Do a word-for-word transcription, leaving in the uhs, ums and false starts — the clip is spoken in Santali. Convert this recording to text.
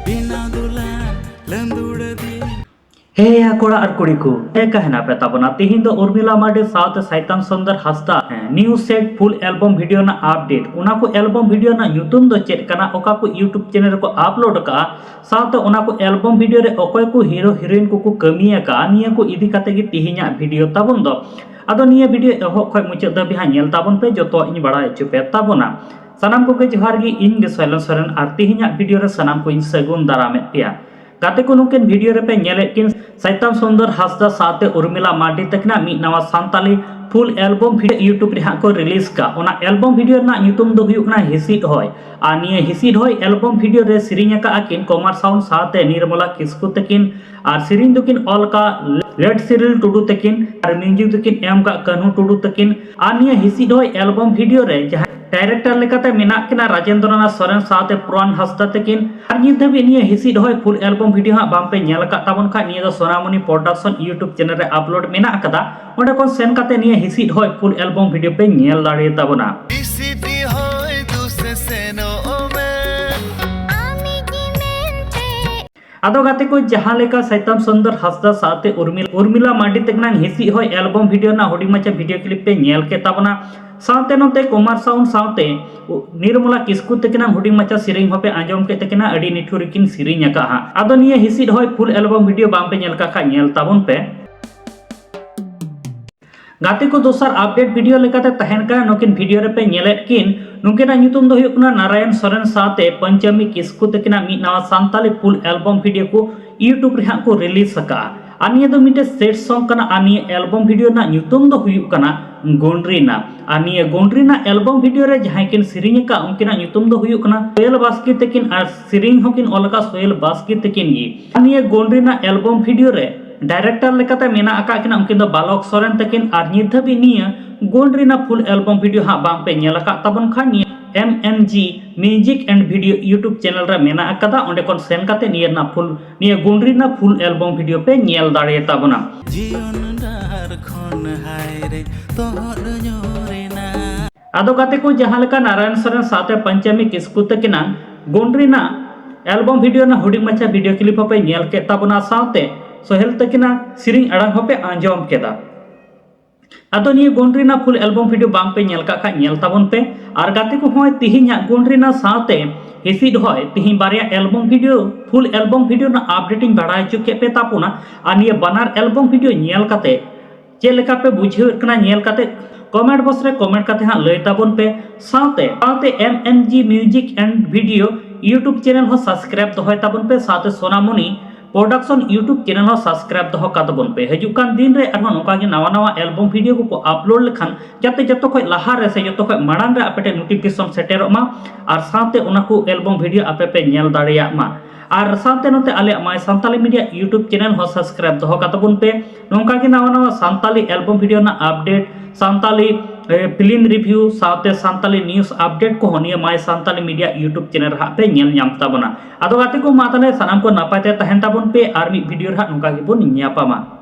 ᱵᱮᱱᱟᱣ ᱫᱩᱞᱟᱹᱲ ᱞᱟᱹᱸᱫᱩᱲ ᱫᱤᱱ᱾ ᱦᱮᱸ ᱭᱟ ᱠᱚᱲᱟ ᱟᱨ ᱠᱩᱲᱤ ᱠᱚ, ᱪᱮᱫ ᱞᱮᱠᱟ ᱦᱮᱱᱟᱜ ᱯᱮ ᱛᱟᱵᱚᱱᱟ? ᱛᱤᱦᱤᱧ ᱫᱚ ᱩᱨᱢᱤᱞᱟ ᱢᱟᱨᱰᱤ ᱥᱟᱶᱛᱮ ᱥᱟᱭᱛᱟᱱ ᱥᱩᱱᱫᱚᱨ ᱦᱟᱸᱥᱫᱟ, ᱦᱮᱸ, new set full album video ᱨᱮᱱᱟᱜ update, ᱚᱱᱟ ᱠᱚ album video ᱨᱮᱱᱟᱜ ᱧᱩᱛᱩᱢ ᱫᱚ ᱪᱮᱫ ᱠᱟᱱᱟ, ᱚᱠᱟ ᱠᱚ YouTube channel ᱨᱮᱠᱚ upload ᱟᱠᱟᱫᱼᱟ, ᱥᱟᱶᱛᱮ ᱚᱱᱟ ᱠᱚ album video ᱨᱮ ᱚᱠᱚᱭ ᱠᱚ hero heroine ᱠᱚᱠᱚ ᱠᱟᱹᱢᱤ ᱟᱠᱟᱫᱼᱟ, ᱱᱤᱭᱟᱹ ᱠᱚ ᱤᱫᱤ ᱠᱟᱛᱮ ᱜᱮ ᱛᱤᱦᱤᱧᱟᱜ video ᱛᱟᱵᱚᱱ ᱫᱚ᱾ ᱟᱫᱚ ᱱᱤᱭᱟᱹ video ᱮᱦᱚᱵ ᱠᱷᱚᱱ ᱢᱩᱪᱟᱹᱫ ᱫᱷᱟᱹᱵᱤᱡ ᱦᱟᱸᱜ ᱧᱮᱞ ᱛᱟᱵᱚᱱ ᱯᱮ, ᱡᱚᱛᱚᱣᱟᱜ ᱤᱧ ᱵᱟᱲᱟᱭ ᱦᱚᱪᱚ ᱯᱮ ᱛᱟᱵᱚᱱᱟ᱾ ᱥᱟᱱᱟᱢ ᱠᱚᱜᱮ ᱡᱚᱦᱟᱨ ᱜᱮ, ᱤᱧ ᱜᱮ ᱥᱚᱭᱞᱚᱱ ᱥᱚᱨᱮᱱ, ᱟᱨ ᱛᱤᱦᱤᱧᱟᱜ video ᱨᱮ ᱥᱟᱱᱟᱢ ᱠᱚᱧ ᱥᱟᱹᱜᱩᱱ ᱫᱟᱨᱟᱢᱮᱫ ᱯᱮᱭᱟ᱾ ᱜᱟᱛᱮ ᱠᱚ, ᱱᱩᱠᱤᱱ video ᱨᱮᱯᱮ ᱧᱮᱞᱮᱫ ᱠᱤᱱ ᱥᱟᱭᱛᱟᱱ ᱥᱩᱱᱫᱚᱨ ᱦᱟᱸᱥᱫᱟ ᱥᱟᱶᱛᱮ ᱩᱨᱢᱤᱞᱟ ᱢᱟᱨᱰᱤ ᱛᱟᱹᱠᱤᱱᱟᱜ ᱢᱤᱫ ᱱᱟᱣᱟ Santali full album video YouTube ᱨᱮ ᱦᱟᱸᱜ ᱠᱚ release ᱠᱟᱜ᱾ ᱚᱱᱟ album video ᱨᱮᱱᱟᱜ ᱧᱩᱛᱩᱢ ᱫᱚ ᱦᱩᱭᱩᱜ ᱠᱟᱱᱟ ᱦᱤᱥᱤᱫ ᱦᱚᱭ᱾ ᱟᱨ ᱱᱤᱭᱟᱹ ᱦᱤᱥᱤᱫ ᱦᱚᱭ album video ᱨᱮ ᱥᱮᱨᱮᱧ ᱟᱠᱟᱫᱼᱟ ᱠᱤᱱ ᱠᱚᱢᱟᱨ ᱥᱟᱣᱩᱱᱰ ᱥᱟᱶᱛᱮ ᱱᱤᱨᱢᱚᱞᱟ ᱠᱤᱥᱠᱩ ᱛᱟᱹᱠᱤᱱ, ᱟᱨ ᱥᱮᱨᱮᱧ ᱫᱚᱠᱤᱱ ᱚᱞ ᱟᱠᱟᱫ ᱞᱮᱴ ᱥᱤᱨᱤᱞ ᱴᱩᱰᱩ ᱛᱟᱹᱠᱤᱱ, ᱟᱨ music ᱫᱚᱠᱤᱱ ᱮᱢ ᱟᱠᱟᱫ ᱠᱟᱹᱱᱦᱩ ᱴᱩᱰᱩ ᱛᱟᱹᱠᱤᱱ᱾ ᱟᱨ ᱱᱤᱭᱟᱹ ᱦᱤᱥᱤᱫ ᱦᱚᱭ album video ᱨᱮ ᱡᱟᱦᱟᱸ director ᱞᱮᱠᱟᱛᱮ ᱢᱮᱱᱟᱜ ᱠᱤᱱᱟ ᱨᱟᱡᱮᱱᱫᱨᱚᱱᱟᱛᱷ ᱥᱚᱨᱮᱱ ᱥᱟᱶᱛᱮ ᱯᱩᱨᱟᱱ ᱦᱟᱸᱥᱫᱟ ᱛᱟᱹᱠᱤᱱ᱾ ᱟᱨ ᱱᱤᱛ ᱫᱷᱟᱹᱵᱤᱡ ᱱᱤᱭᱟᱹ ᱦᱤᱥᱤᱫ ᱦᱚᱭ full album video ᱦᱟᱸᱜ ᱵᱟᱝ ᱯᱮ ᱧᱮᱞ ᱟᱠᱟᱫ ᱛᱟᱵᱚᱱ ᱠᱷᱟᱡ, ᱱᱤᱭᱟᱹ ᱫᱚ ᱥᱳᱱᱟᱢᱚᱱᱤ Production YouTube channel ᱨᱮ upload ᱢᱮᱱᱟᱜ ᱟᱠᱟᱫᱟ, ᱚᱸᱰᱮ ᱠᱷᱚᱱ ᱥᱮᱱ ᱠᱟᱛᱮ ᱱᱤᱭᱟᱹ ᱦᱤᱥᱤᱫ ᱦᱚᱭ full album video ᱯᱮ ᱧᱮᱞ ᱫᱟᱲᱮ ᱛᱟᱵᱚᱱᱟ᱾ ᱦᱤᱥᱤᱫ ᱦᱚᱭ ᱫᱩᱥᱮ ᱥᱮᱱᱚᱜ ᱢᱮ᱾ ᱟᱫᱚ ᱜᱟᱛᱮ ᱠᱚ, ᱡᱟᱦᱟᱸ ᱞᱮᱠᱟ ᱥᱟᱭᱛᱟᱱ ᱥᱩᱱᱫᱚᱨ ᱦᱟᱸᱥᱫᱟ ᱥᱟᱶᱛᱮ ᱩᱨᱢᱤᱞᱟ, ᱩᱨᱢᱤᱞᱟ ᱢᱟᱨᱰᱤ ᱛᱟᱹᱠᱤᱱᱟᱜ ᱦᱤᱥᱤᱫ ᱦᱚᱭ album video ᱨᱮᱱᱟᱜ ᱦᱩᱰᱤᱧ ᱢᱟᱪᱷᱟ video clip ᱯᱮ ᱧᱮᱞ ᱠᱮᱫ ᱛᱟᱵᱚᱱᱟ, ᱥᱟᱶᱛᱮ ᱱᱚᱛᱮ ᱠᱚᱢᱟᱨ ᱥᱟᱣᱩᱱᱰ ᱥᱟᱶᱛᱮ ᱱᱤᱨᱢᱚᱞᱟ ᱠᱤᱥᱠᱩ ᱛᱟᱹᱠᱤᱱᱟᱜ ᱦᱩᱰᱤᱧ ᱢᱟᱪᱷᱟ ᱥᱮᱨᱮᱧ ᱦᱚᱸᱯᱮ ᱟᱸᱡᱚᱢ ᱠᱮᱫ ᱛᱟᱹᱠᱤᱱᱟ, ᱟᱹᱰᱤ ᱱᱤᱴᱷᱩᱨ ᱜᱮᱠᱤᱱ ᱥᱮᱨᱮᱧ ᱟᱠᱟᱫᱼᱟ᱾ ᱟᱫᱚ ᱱᱤᱭᱟᱹ ᱦᱤᱥᱤᱫ ᱦᱚᱭ full album video ᱵᱟᱝ ᱯᱮ ᱧᱮᱞ ᱠᱟᱜ ᱠᱷᱟᱡ, ᱧᱮᱞ ᱛᱟᱵᱚᱱ ᱯᱮ᱾ ᱜᱟᱛᱮ ᱠᱚ, ᱫᱚᱥᱟᱨ update video ᱞᱮᱠᱟᱛᱮ ᱛᱟᱦᱮᱱ ᱠᱟᱱᱟ, ᱱᱩᱠᱤᱱ video ᱨᱮᱯᱮ ᱧᱮᱞᱮᱫ ᱠᱤᱱ, ᱱᱩᱠᱤᱱᱟᱜ ᱧᱩᱛᱩᱢ ᱫᱚ ᱦᱩᱭᱩᱜ ᱠᱟᱱᱟ ᱱᱟᱨᱟᱭᱚᱱ ᱥᱚᱨᱮᱱ ᱥᱟᱶᱛᱮ ᱯᱚᱧᱪᱟᱢᱤ ᱠᱤᱥᱠᱩ ᱛᱟᱹᱠᱤᱱᱟᱜ ᱢᱤᱫ ᱱᱟᱣᱟ ᱥᱟᱱᱛᱟᱞᱤ full album video ᱠᱚ YouTube ᱨᱮ ᱦᱟᱸᱜ ᱠᱚ release ᱟᱠᱟᱫᱼᱟ᱾ ᱟᱨ ᱱᱤᱭᱟᱹ ᱫᱚ ᱢᱤᱫᱴᱮᱡ sad song ᱠᱟᱱᱟ᱾ ᱟᱨ ᱱᱤᱭᱟᱹ album video ᱨᱮᱱᱟᱜ ᱧᱩᱛᱩᱢ ᱫᱚ ᱦᱩᱭᱩᱜ ᱠᱟᱱᱟ ᱜᱚᱱᱰᱨᱤᱱᱟ᱾ ᱟᱨ ᱱᱤᱭᱟᱹ ᱜᱚᱱᱰᱨᱤᱱᱟ album video ᱨᱮ ᱡᱟᱦᱟᱸᱭ ᱠᱤᱱ ᱥᱮᱨᱮᱧ ᱟᱠᱟᱫ, ᱩᱱᱠᱤᱱᱟᱜ ᱧᱩᱛᱩᱢ ᱫᱚ ᱦᱩᱭᱩᱜ ᱠᱟᱱᱟ ᱥᱳᱦᱮᱞ ᱵᱟᱥᱠᱮ ᱛᱟᱹᱠᱤᱱ, ᱟᱨ ᱥᱮᱨᱮᱧ ᱦᱚᱸᱠᱤᱱ ᱚᱞ ᱟᱠᱟᱫ ᱥᱳᱦᱮᱞ ᱵᱟᱥᱠᱮ ᱛᱟᱹᱠᱤᱱ ᱜᱮ᱾ ᱟᱨ ᱱᱤᱭᱟᱹ ᱜᱚᱱᱰᱨᱤᱱᱟ album video ᱨᱮ director ᱞᱮᱠᱟᱛᱮ ᱢᱮᱱᱟᱜ ᱟᱠᱟᱫ ᱠᱤᱱᱟ, ᱩᱱᱠᱤᱱ ᱫᱚ ᱵᱟᱞᱚᱠ ᱥᱚᱨᱮᱱ ᱛᱟᱹᱠᱤᱱ᱾ ᱟᱨ ᱱᱤᱛ ᱫᱷᱟᱹᱵᱤᱡ ᱱᱤᱭᱟᱹ ᱜᱚᱱᱰᱨᱤᱱᱟ full album video ᱦᱟᱸᱜ ᱵᱟᱝ ᱯᱮ ᱧᱮᱞ ᱟᱠᱟᱫ ᱛᱟᱵᱚᱱ ᱠᱷᱟᱱ, ᱱᱤᱭᱟᱹ M M G Music and Video YouTube channel ᱨᱮ ᱢᱮᱱᱟᱜ ᱟᱠᱟᱫᱟ, ᱚᱸᱰᱮ ᱠᱷᱚᱱ ᱥᱮᱱ ᱠᱟᱛᱮ ᱱᱤᱭᱟᱹ ᱨᱮᱱᱟᱜ full, ᱱᱤᱭᱟᱹ ᱜᱚᱱᱰᱨᱤᱱᱟ full album video ᱯᱮ ᱧᱮᱞ ᱫᱟᱲᱮ ᱛᱟᱵᱚᱱᱟ᱾ ᱡᱤᱭᱚᱱ ᱰᱟᱦᱟᱨ ᱠᱷᱚᱱ ᱦᱟᱭᱨᱮ ᱛᱚᱦᱚᱫ ᱧᱩᱨᱮᱱᱟ᱾ ᱟᱫᱚ ᱜᱟᱛᱮ ᱠᱚ, ᱡᱟᱦᱟᱸ ᱞᱮᱠᱟ ᱱᱟᱨᱟᱭᱚᱱ ᱥᱚᱨᱮᱱ ᱥᱟᱶᱛᱮ ᱯᱚᱧᱪᱟᱢᱤ ᱠᱤᱥᱠᱩ ᱛᱟᱹᱠᱤᱱᱟᱜ ᱜᱚᱱᱰᱨᱤᱱᱟ ᱮᱞᱵᱚᱢ ᱵᱷᱤᱰᱤᱭᱳ ᱨᱮᱱᱟᱜ ᱦᱩᱰᱤᱧ ᱢᱟᱪᱷᱟ ᱵᱷᱤᱰᱤᱭᱳ ᱠᱞᱤᱯ ᱦᱚᱸᱯᱮ ᱧᱮᱞ ᱠᱮᱫ ᱛᱟᱵᱚᱱᱟ, ᱥᱟᱶᱛᱮ ᱥᱳᱦᱮᱞ ᱛᱟᱹᱠᱤᱱᱟᱜ ᱥᱮᱨᱮᱧ ᱟᱲᱟᱝ ᱦᱚᱸᱯᱮ ᱟᱸᱡᱚᱢ ᱠᱮᱫᱟ᱾ ᱟᱫᱚ ᱱᱤᱭᱟᱹ ᱜᱩᱱᱰᱨᱤ ᱨᱮᱱᱟᱜ ᱯᱷᱩᱞ ᱮᱞᱵᱚᱢ ᱵᱷᱤᱰᱤᱭᱳ ᱵᱟᱝ ᱯᱮ ᱧᱮᱞ ᱠᱟᱜ ᱠᱷᱟᱱ ᱧᱮᱞ ᱛᱟᱵᱚᱱ ᱯᱮ᱾ ᱟᱨ ᱜᱟᱛᱮ ᱠᱚ, ᱦᱚᱸᱜᱼᱚᱭ ᱛᱤᱦᱤᱧ ᱦᱟᱸᱜ ᱜᱩᱱᱰᱨᱤ ᱨᱮᱱᱟᱜ ᱥᱟᱶᱛᱮ ᱦᱤᱥᱤᱫ ᱦᱚᱭ, ᱛᱤᱦᱤᱧ ᱵᱟᱨᱭᱟ ᱮᱞᱵᱚᱢ ᱵᱷᱤᱰᱤᱭᱳ, ᱯᱷᱩᱞ ᱮᱞᱵᱚᱢ ᱵᱷᱤᱰᱤᱭᱳ ᱨᱮᱱᱟᱜ ᱟᱯᱰᱮᱴ ᱤᱧ ᱵᱟᱲᱟᱭ ᱦᱚᱪᱚ ᱠᱮᱫ ᱯᱮ ᱛᱟᱵᱚᱱᱟ᱾ ᱟᱨ ᱱᱤᱭᱟᱹ ᱵᱟᱱᱟᱨ ᱮᱞᱵᱚᱢ ᱵᱷᱤᱰᱤᱭᱳ ᱧᱮᱞ ᱠᱟᱛᱮ ᱪᱮᱫ ᱞᱮᱠᱟ ᱯᱮ ᱵᱩᱡᱷᱟᱹᱣᱮᱫ ᱠᱟᱱᱟ ᱧᱮᱞ ᱠᱟᱛᱮ ᱠᱚᱢᱮᱱᱴ ᱵᱚᱠᱥ ᱨᱮ ᱠᱚᱢᱮᱱᱴ ᱠᱟᱛᱮ ᱦᱟᱸᱜ ᱞᱟᱹᱭ ᱛᱟᱵᱚᱱ ᱯᱮ᱾ ᱥᱟᱶᱛᱮ, ᱥᱟᱶᱛᱮ M M G Music and Video YouTube channel ᱦᱚᱸ ᱥᱟᱵᱥᱠᱨᱟᱭᱤᱵ ᱫᱚᱦᱚᱭ ᱛᱟᱵᱚᱱ ᱯᱮ, ᱥᱟᱶᱛᱮ ᱥᱳᱱᱟᱢᱚᱱᱤ ᱯᱨᱚᱰᱟᱠᱥᱚᱱ YouTube ᱪᱮᱱᱮᱞ ᱦᱚᱸ ᱥᱟᱵᱥᱠᱨᱟᱭᱤᱵ ᱫᱚᱦᱚ ᱠᱟᱛᱟᱵᱚᱱ ᱯᱮ᱾ ᱦᱤᱡᱩᱜ ᱠᱟᱱ ᱫᱤᱱ ᱨᱮ ᱟᱨᱦᱚᱸ ᱱᱚᱝᱠᱟ ᱜᱮ ᱱᱟᱣᱟ ᱱᱟᱣᱟ ᱮᱞᱵᱚᱢ ᱵᱷᱤᱰᱤᱭᱳ ᱠᱚᱠᱚ ᱟᱯᱞᱳᱰ ᱞᱮᱠᱷᱟᱱ ᱡᱟᱛᱮ ᱡᱚᱛᱚ ᱠᱷᱚᱡ ᱞᱟᱦᱟ ᱨᱮ ᱥᱮ ᱡᱚᱛᱚ ᱠᱷᱚᱡ ᱢᱟᱲᱟᱝ ᱨᱮ ᱟᱯᱮ ᱴᱷᱮᱱ ᱱᱳᱴᱤᱯᱷᱤᱠᱮᱥᱚᱱ ᱥᱮᱴᱮᱨᱚᱜ ᱢᱟ, ᱟᱨ ᱥᱟᱶᱛᱮ ᱚᱱᱟ ᱠᱚ ᱮᱞᱵᱚᱢ ᱵᱷᱤᱰᱤᱭᱳ ᱟᱯᱮ ᱯᱮ ᱧᱮᱞ ᱫᱟᱲᱮᱭᱟᱜ ᱢᱟ᱾ ᱟᱨ ᱥᱟᱶᱛᱮ ᱱᱚᱛᱮ ᱟᱞᱮᱭᱟᱜ My Santali Media YouTube channel ᱦᱚᱸ ᱥᱟᱵᱥᱠᱨᱟᱭᱤᱵ ᱫᱚᱦᱚ ᱠᱟᱛᱟᱵᱚᱱ ᱯᱮ᱾ ᱱᱚᱝᱠᱟ ᱜᱮ ᱱᱟᱣᱟ ᱱᱟᱣᱟ ᱥᱟᱱᱛᱟᱞᱤ ᱮᱞᱵᱚᱢ ᱵᱷᱤᱰᱤᱭᱳ ᱨᱮᱱᱟᱜ ᱟᱯᱰᱮᱴ, ᱥᱟᱱᱛᱟᱞᱤ ᱯᱷᱤᱞᱢ ᱨᱤᱵᱷᱤᱭᱩ ᱥᱟᱶᱛᱮ ᱥᱟᱱᱛᱟᱞᱤ ᱱᱤᱭᱩᱡᱽ ᱟᱯᱰᱮᱴ ᱠᱚᱦᱚᱸ ᱱᱤᱭᱟᱹ My Santali Media YouTube channel ᱨᱮ ᱦᱟᱸᱜ ᱯᱮ ᱧᱮᱞ ᱧᱟᱢ ᱛᱟᱵᱚᱱᱟ᱾ ᱟᱫᱚ ᱜᱟᱛᱮ ᱠᱚ, ᱢᱟ ᱛᱟᱦᱞᱮ ᱥᱟᱱᱟᱢ ᱠᱚ ᱱᱟᱯᱟᱭ ᱛᱮ ᱛᱟᱦᱮᱱ ᱛᱟᱵᱚᱱ ᱯᱮ, ᱟᱨ ᱢᱤᱫ ᱵᱷᱤᱰᱤᱭᱳ ᱨᱮ ᱦᱟᱸᱜ ᱱᱚᱝᱠᱟ ᱜᱮᱵᱚᱱ ᱧᱟᱯᱟᱢᱟ᱾